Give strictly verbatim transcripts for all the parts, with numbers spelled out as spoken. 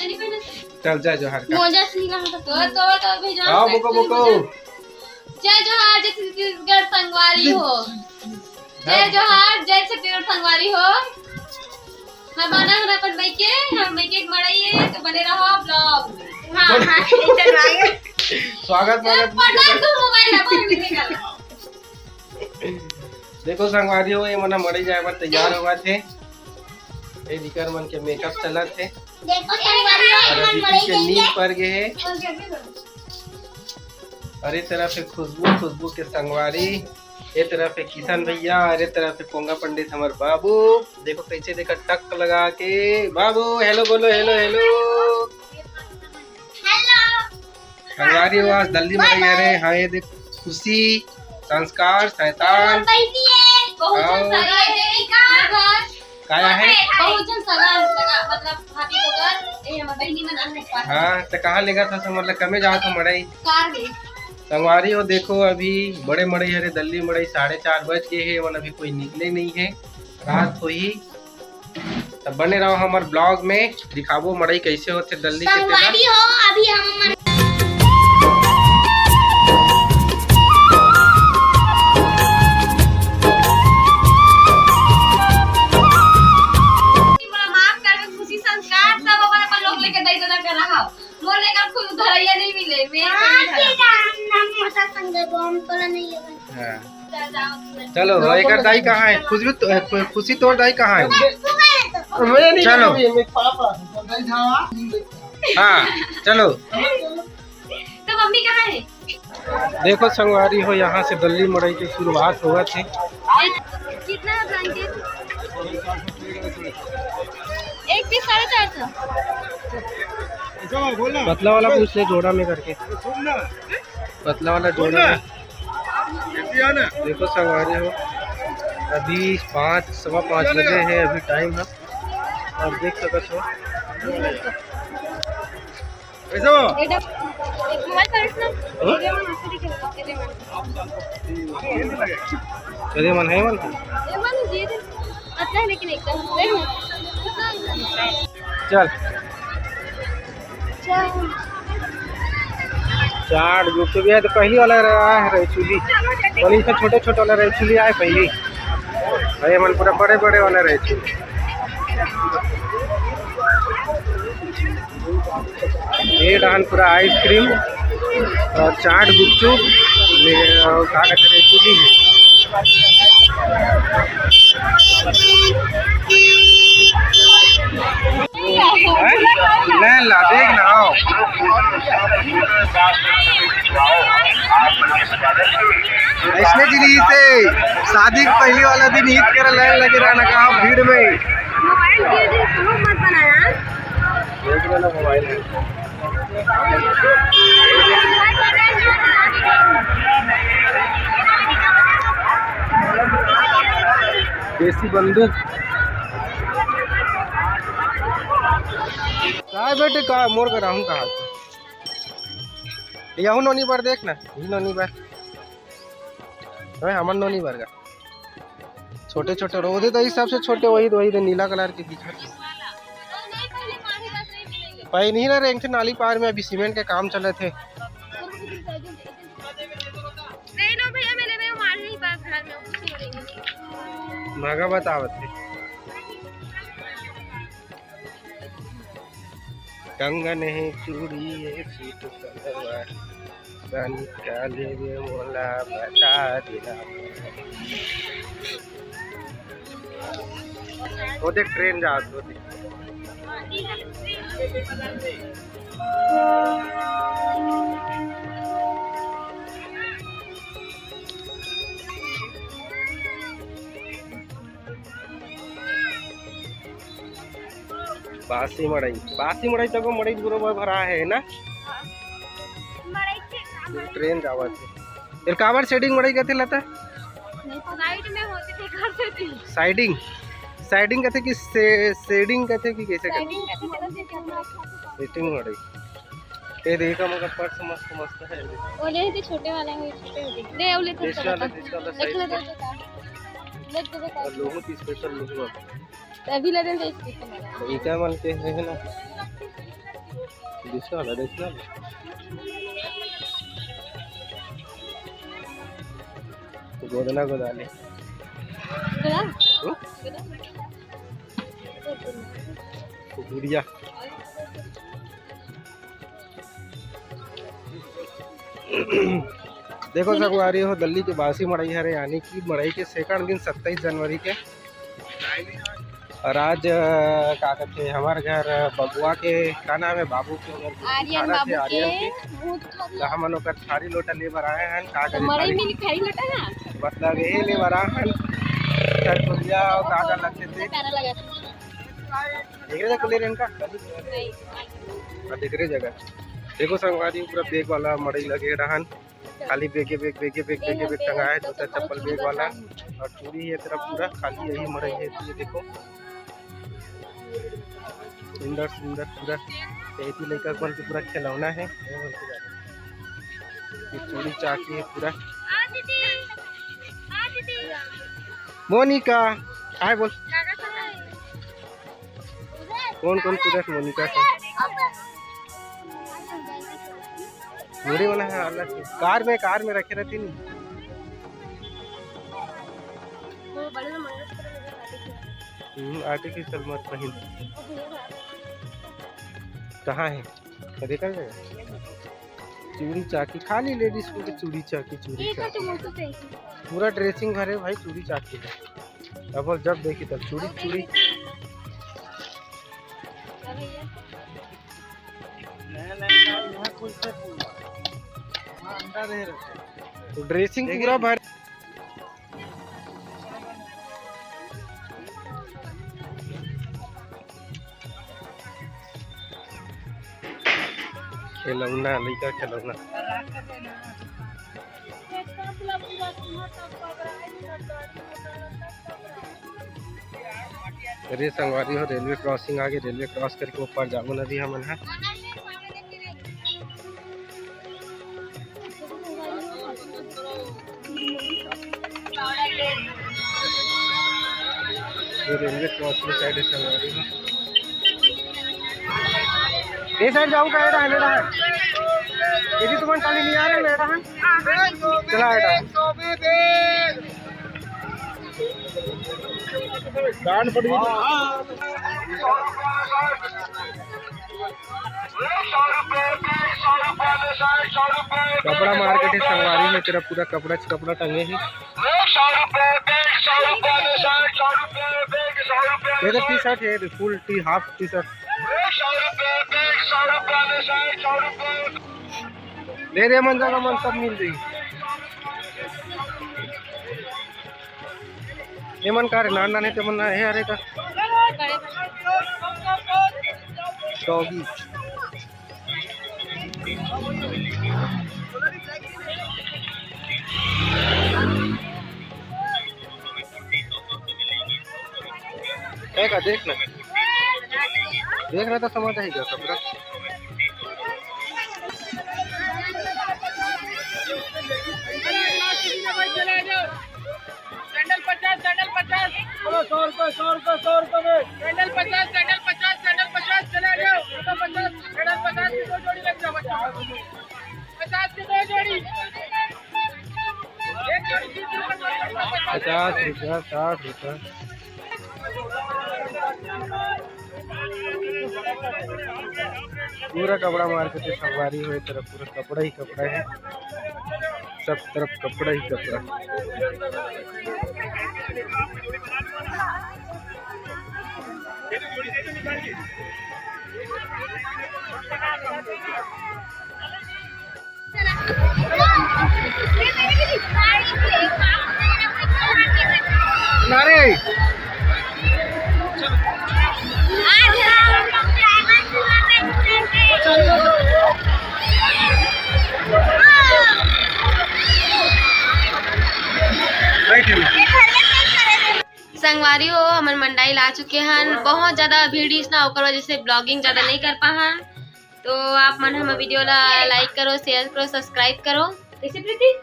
चल, जय जोहार का। मोजा सी लगा तो, तो, तो भी जाओ, आओ, बुको, बुको। जय जोहार, जय छत्तीसगढ़ संगवारी हो। जय जोहार, जय छत्तीसगढ़ संगवारी हो। हम आना है अपन मइके, हम मइके के मड़ई है, तो बने रहो vlog में। हाँ, हाँ, चलो आइए। स्वागत, ए, स्वागत। पटक दो मोबाइल, अब हम निकल। देखो संगवारी हो, ये मना मड़ई जाए बर तैयार होवत हे। ए दिकर मन के makeup चलत हे। देखो संगवारी हो, और अभी पीछे नींद पर गए हे। और ये तरफ है खुशबू, खुशबू के संगवारी। ये तरफ है किशन भैया और ये तरफ है पोंगा पंडित, हमार बाबू। देखो कैसे देखा टक लगा के। बाबू, hello बोलो, hello, hello। Hello। संगवारी हो, आज दल्ली मड़ई हरे। हाँ, ये देख, खुशी, संस्कार, शैतान। बहनी है। बहुत आओ। संस्कार है। काया है? बहुत जन सगा, सगा, मतलब, भाभी तो कर, ए, हमर बहिनी मन आने पास। हाँ, तो कहाँ लेगा था, मतलब, कमे जाओ तो मड़ई। कार में। संगवारी हो, देखो, अभी बड़े मड़ई हरे, दल्ली मड़ई, साढ़े चार बज गए हैं, मन अभी कोई निकले नहीं है, रात होही। तब बने रहो हमर vlog में, दिखाबो मड़ई कैसे होथे दल्ली के तेला। संगवारी हो, अभी हम हमर मोला माफ करबे, खुशी संस्कार सब अपन अपन लोग लेके दई ददा कर रहा। मोर लेकर खुद धरैया नहीं मिले, मैं हाँ, ठीक है, हम, हम मोटा संगे बम तोला नहीं लेबे। हाँ। चलो, एकर दाई कहाँ है? खुशबू तो, ए, खु-, खुशी तोर दाई कहाँ है? मैं नहीं चलो। करूँगी, मैं पापा। हाँ, चलो। तो मम्मी कहाँ है? देखो संगवारी हो, यहाँ से दल्ली मड़ई की शुरुआत होवत हे। कितना है blanket? एक piece साढ़े चार सौ। पतला वाला पूछ ले, जोड़ा में करके। पतला वाला जोड़ा में। देखो संगवारी हो, अभी पाँच, सवा पाँच बजे है अभी time है, और देख सकत हो। कैसे हो? मोबाइल पर इसमें हाँ? वीडियो में मस्त दिखे, वीडियो में। चलिए, मन है, मन है। ये मन जी, अच्छा है, लेकिन एकदम देख ना। चल। चाट गुपचुप, ये तो पहली वाला रहा है रैचुली, बोली इसमें छोटे छोटे वाला रैचुली आए पहली, अरे मन पूरा बड़े बड़े वाला रैचुली। ये रहन पूरा ice cream और चाट गुपचुप, ये, और का कहते हैं, पूरी है। हैं? ले ला, देख ना, आओ। ऐसने जिनिस हे, शादी के पहली वाला दिन ईद करे लाइन लगे रहना का भीड़ में। मोबाइल गिर जाए, तो मत बनाया। देख लेना मोबाइल है। देसी बंदूक। काय बेटे, का मोर का राहूं कहा? यहू नोनी बर देख ना, यही नोनी बर। अबे हमर नोनी बर का। छोटे छोटे रो-, ओदे तो ई सबसे छोटे वही, वही दे नीला कलर के दिखत हे। पाई नहीं ना रे, एक ठे नाली पार में अभी सीमेंट के काम चलत हे। नहीं लो भैया, मैं लेवे मार नहीं पास घर में, कुछ नहीं लेंगे। भागा बतावत हे। कंगन हे, चूड़ी हे, सूट सलवार, तनिका लेबे मोला बता देना। ओदे ट्रेन जात होती। बासी मड़ई, बासी मड़ई तको मड़ई पूरा भरा है ना। ट्रेन जावत हे। एला काबर siding मड़ई कथे लता? साइड में होते थे घर से थी। Siding, siding कथे कि से-, shading कथे कि कैसे कथे? Siding कथे, siding मड़ई। ये देखा मगर फर्श मस्त मस्त है। वो ले थे छोटे वाला है, छोटे वाले। ले, वो ले तो देश वाला, देश वाला देख ले size। तो, देख तो, देख। और लोगों की special लोगों। अभी ले देंगे इसको। इका मन के है ना। दूसरा वाला, दूसरा वाला। गोदना गोदाले। गुड़िया। देखो संगवारी हो, दल्ली के बासी मड़ई हरे, यानी कि मड़ई के सेकंड दिन सत्ताईस जनवरी के। और आज, अ, का कहते हैं, हमारे घर बबुआ के, का नाम है, बाबू के उधर आर्यन बाबू के। आर्यन के। तो हमन ओकर थारी लोटा ले बर आए हैं, का तो करे, मड़ई में थारी लोटा ना? मतलब यही ले बर आए हैं, ठकुरिया और का का लगते थे। देख रहे थे, ले रहे हैं का? हाँ, देख रहे जगह। देखो संगवारी, पूरा बैग वाला मड़ई लगे रहन। खाली बेगे बेग, बेगे बेग, बेगे बेग टंगा है, जूता चप्पल बेग वाला। और चूड़ी ये तरफ पूरा खाली यही मड़ई है। ये देखो, सुंदर सुंदर पूरा। यही लड़का मन के पूरा खिलौना है। ये चूड़ी चाकी है पूरा। मोनिका, हाय बोल। कौन कौन पूछत मोनिका से? मेरे वाला है अलग से। कार में, कार में रखे रहती नहीं। हम्म, आर्टिफिशियल मत पहन। कहाँ है? देखा जाएगा। चूड़ी चाकी, खाली लेडीज को तो चूड़ी चाकी, चूड़ी चाकी। पूरा ड्रेसिंग भरे भाई, चूड़ी चाकी है। अब जब देखी तब चूड़ी, चूड़ी। तो ड्रेसिंग पूरा भर। खिलौना, लइका खिलौना। अरे संगवारी हो, रेलवे क्रॉसिंग आगे, रेलवे क्रॉस करके ऊपर जाबो नदी हमन ह। ये रेलवे क्रॉसिंग साइड है संगवारी हो। ये साइड जाऊँ का? एड़ा है, एड़ा है। ये भी तुम्हारे खाली नहीं आ रहे, एड़ा है। चला एड़ा है। कान फट गई। कपड़ा मार्केट है संगवारी हो, तेरा पूरा कपड़ा, कपड़ा टंगे है। ये तो टी शर्ट है, फुल टी, हाफ टी शर्ट। ले रे मन जगह मन सब मिल जाई। ये मन का रे, नान नान है, ते मन ना है, अरे का डॉगी। है का, देख ना, देख ना तो समझ आएगा कपड़ा। सैंडल पचास, सैंडल पचास। बोलो, सौ रुपए, सौ रुपए, सौ रुपए में। सैंडल पचास, सैंडल पचास, सैंडल पचास, चले आ जाओ। सैंडल पचास, सैंडल पचास की दो जोड़ी लग जाओ बच्चा। पचास की दो जोड़ी। एक जोड़ी तीस रुपए, पचास रुपए। पचास रुपया, साठ रुपया। पूरा कपड़ा मार्केट है संगवारी हो, ये तरफ पूरा कपड़ा ही कपड़ा है, सब तरफ कपड़ा ही कपड़ा। अरे संगवारी हो, हमन मंडाइल आ चुके हन। बहुत ज्यादा भीड़ इस ना, ओकर वजह से vlogging ज्यादा नहीं कर पाहन। तो आप मन हमर video ला like करो, share करो, subscribe करो। कैसे प्रीति?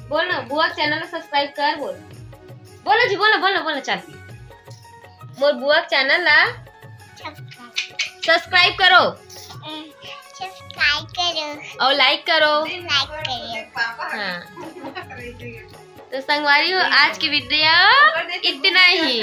बोल ना, बुआ के channel ला subscribe कर, बोल। बोल ना जी, बोल ना, बोल ना, बोल ना, चल। मोर बुआ के channel ला subscribe करो। सब्सक्राइब करो। और लाइक करो। लाइक करो। हाँ, तो संगवारी हो, आज की वीडियो इतना ही।